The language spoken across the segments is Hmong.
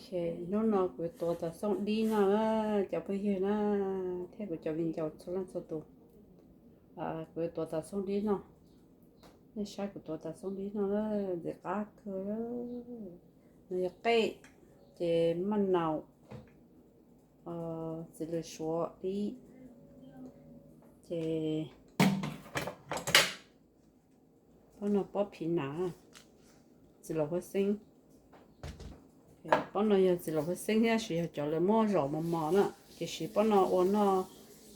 Hnub no kuv tuav tau xoob dib noj na, cov phooj ywg na, thiab kuv cov viv ncaus txhua leej txhua tus. Kuv tuav tau xoob dib noj, nej saib kuv tuav tau xoob dib noj, ntxim qab kawg. No yog qej, ces maj naus, txiv lws suav dib, ces pob no pob phiv nas, txiv laum huab xeeb. Pob no yog txiv laum huab xeeb thiab, tab sis yog cov lawv muab zom mos mos na, ces siv pob no ua noj,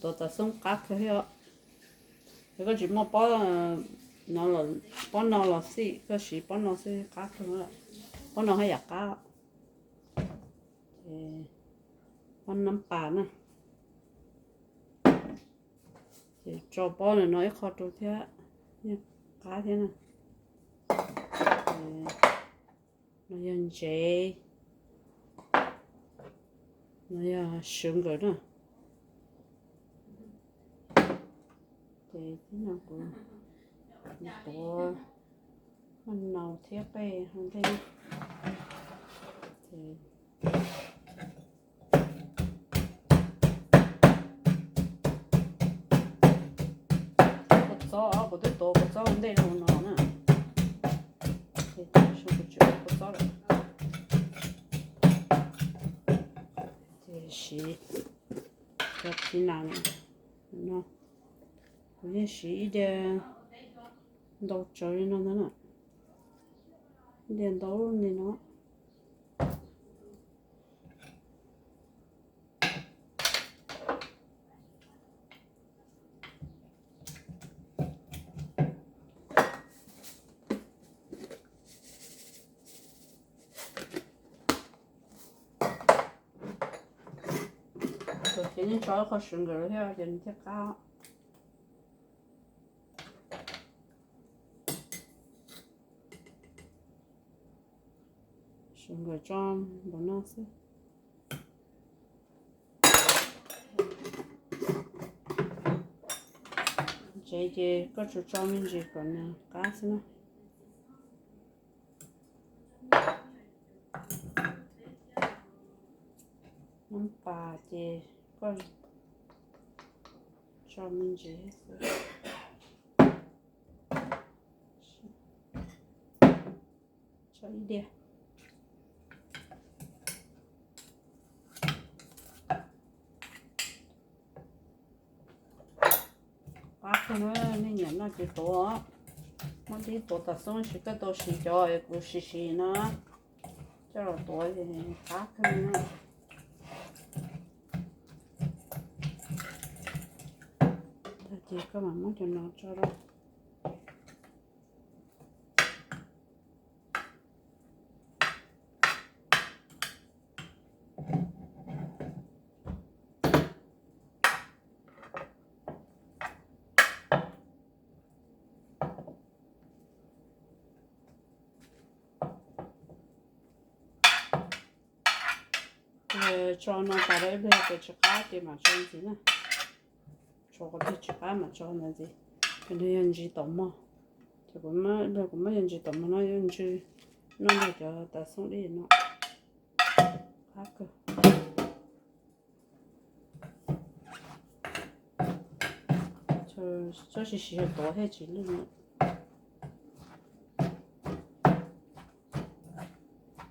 tuav tau xoob qab kawg thiab. Yog koj tsis muaj pob, pob no los xij, koj siv pob no xwb qab kawg. Pob no haj yam qab. Pob nab pas na, ces tso pob no ib qho rau thiab, yeej qab thiab na. No yog ntsev, no yog sugar na. Ces tib no kuv tuav maj naus thiab qej ua ntej. Kua txob, kuv twb tuav kua txob ua ntej rau no na. Kua txob lawm. Ces siv cov phiv nas no, kuv yeej siv ib diav ntau tsawv li no ntag na, ib diav ntau li no. Ces nej tso ib qho sugar thiab ces nws thiaj qab. Sugar tso npaum no xwb. Ntsev ces koj tsuas tso me ntsis kom nws qab xwb na. Nab pas ces koj tso me ntsis xwb. Tso ib diav. Qab kawg na, nej nyiam noj ces tuav. Muab dib tuav tau xoob, tab sis koj tau siv cov kuv siv siv no coj los tuav ces qab kawg na. Tag ces koj mam muab cov no tso rau. Tso no tas lawm ib pliag ces tsis qab ces mam tso ntxiv na. Tso qhov twg tsis qab mam tso ntxiv. Ces nws yog ntsis taum mog. Ces kuv, kuv muab yog ntsis taum mog no, yog ntsis noj nrog cov tav xoob dib no. Qab kawg. Txhob siv siv tuav thiaj tsis lwj.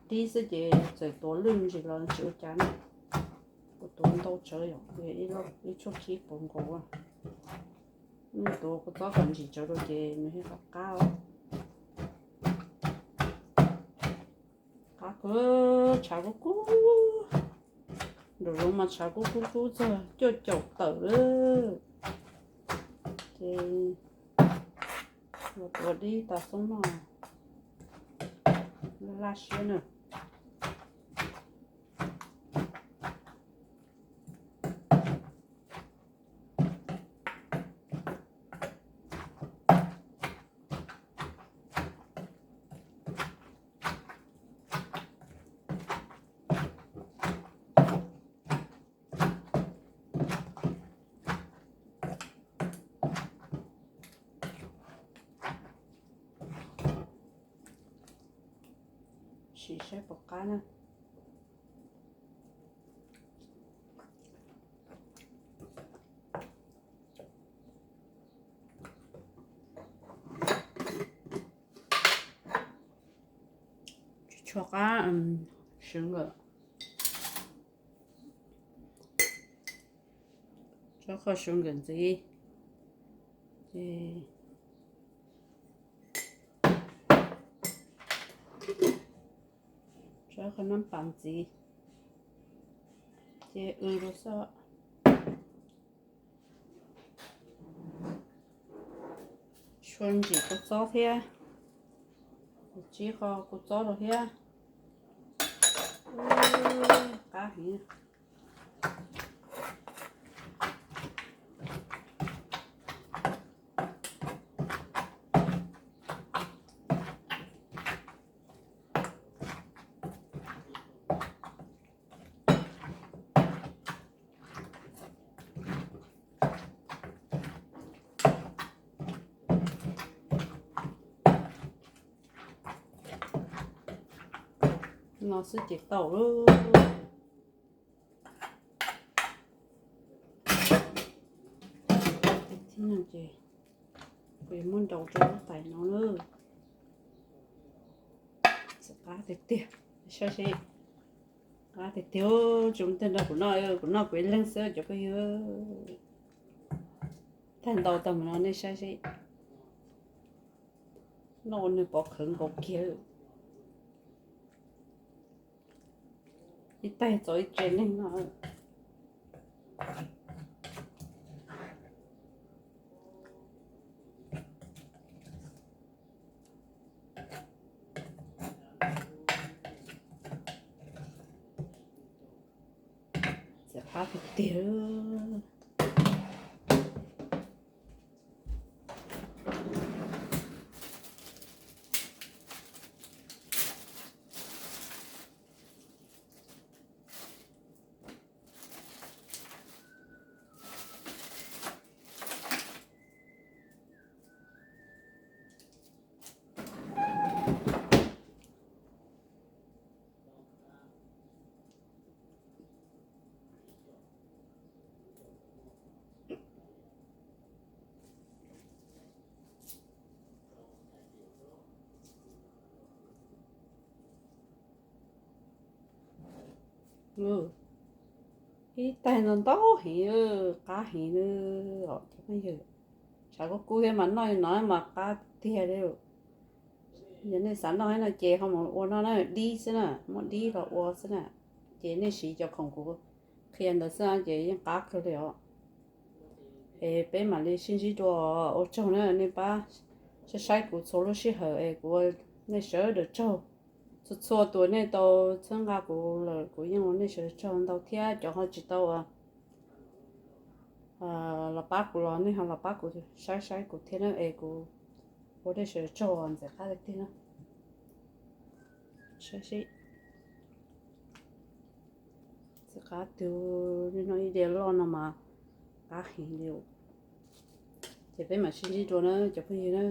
Dib xwb ces txawm tuav lwj ntsis los tsis ua cas na. Kuv tuav ntau tsawv yom, ib tshuab khib puv nkaus. Nej tuav kua txob kom ntsim tsawv rau ces nws thiaj qab qab. Qab kawg, tshav kub kub. Nraum zoov mas tshav kub kub kub txog cuaj caum tawm lawm. Ces los tuav dib tav xoob noj laj laj siab na. Sim saib puas qab na. Tshuav qab sw nkawm, tshuav qab sw nkawm ntxiv, ces tshuav qab nab pas ntxiv, ces w rau xwb. Tshuav ntsim kua txob thiab, tsib qho kua txob rau thiab. Qab heev. No xwb ces tau lawm. Ces kuv yuav muab ntaus rau lub tais no na. Txiv qab tiag tiag, saib seb. Qab tiag tiag, tsis muaj tej nrog kuv noj, kuv noj kuv ib leeg xwb cov phooj ywg. Tag ntau tag mus no nej saib seb. Noj ua nws pov khawv nkaus kiag. Ib taig txaus ib tsev neeg no. Txiv qab tiag tiag. Ib taig no ntau heev, qab heev os cov phooj ywg. Tshav kub kub thiab mas noj no mas qab tiag li. Yog nej xav noj no ces ho mus ua noj na, dib xwb na, muab dib los ua xwb na. Ces nej siv cov khoom kuv qhia ntawd xwb ces yeej qab kawg li os. Es peb mam li sib ntsib dua, ua tsaug na, nej pab saib saib kuv txhua lub sij hawm es kuv ua nej sawv daws tsaug. Txhua txhua tus nej tau txhawb nqa kuv lawm kuv yeej ua nej sawv daws tsaug ntau thiab, cov ho tsis tau los pab kuv los nej ho los pab kuv saib saib kuv thiab na, es kuv ua nej sawv daws tsaug ntxim qab tiag tiag na. Saib seb, txiv qab tiag, no ib diav loj no mas qab heev li. Ces peb mam sib ntsib dua na cov phooj ywg na.